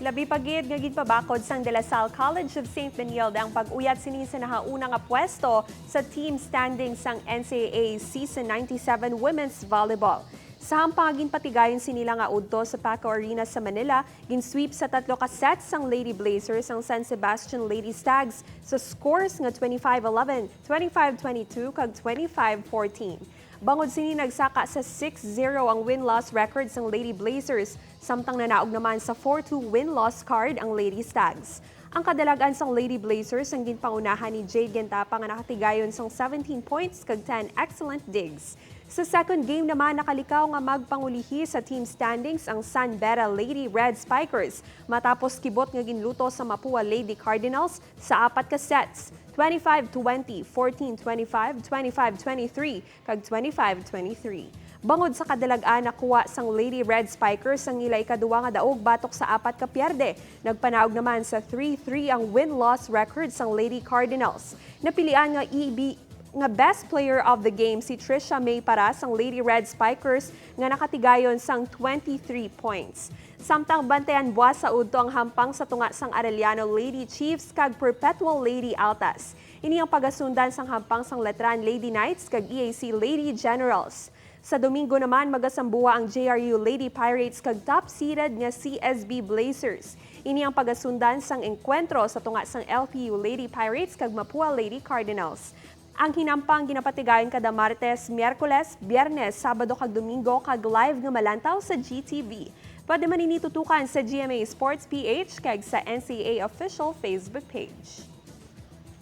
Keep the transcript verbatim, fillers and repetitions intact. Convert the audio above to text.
Labi pa gid nga ginpabakod sang De La Salle College of Saint Benilde ang pag-uyat sini sa nahauna nga pwesto sa team standing sang N C A A Season ninety-seven Women's Volleyball. Sa hampang nga ginpatigayon sini lang nga udto sa Paco Arena sa Manila, ginsweep sa tatlo ka sets sang Lady Blazers ang San Sebastian Lady Stags sa scores nga twenty-five eleven, twenty-five twenty-two, kag twenty-five fourteen. Bangod sini, nagsaka sa six zero ang win-loss record sang Lady Blazers, samtang nanaog naman sa four two win-loss card ang Lady Stags. Ang kadalag-an sang Lady Blazers ang ginpangunahan ni Jade Gentapa nga nakatigayon sang seventeen points kag ten excellent digs. Sa second game naman, nakalikaw nga magpangulihi sa team standings ang San Beda Lady Red Spikers matapos kibot nga ginluto sa Mapua Lady Cardinals sa apat ka sets, twenty-five twenty, fourteen twenty-five, twenty-five twenty-three, kag twenty-five twenty-three. Bangod sa kadalag-an, nakuha sang Lady Red Spikers ang ila ikaduha nga daog batok sa apat ka pierde. Nagpanaog naman sa three three ang win-loss record sang Lady Cardinals. Napilian nga E B nga Best Player of the Game si Trisha May Para sang Lady Red Spikers nga nakatigayon sang twenty-three points. Samtang bantayan buwas sa udto ang hampang sa tunga sang Arellano Lady Chiefs kag Perpetual Lady Altas. Ini ang pagasundan sang hampang sang Letran Lady Knights kag E A C Lady Generals. Sa Domingo naman, magasambuha ang J R U Lady Pirates kag top-seeded nga C S B Blazers. Ini ang pagasundan sang engkwentro sa tunga sang L P U Lady Pirates kag Mapua Lady Cardinals. Ang hinampang ginapatigayon kada Martes, Miyerkules, Biyernes, Sabado kag Domingo kag live nga malantaw sa G T V. Pwede man ini tutukan sa G M A Sports P H kag sa N C A A official Facebook page.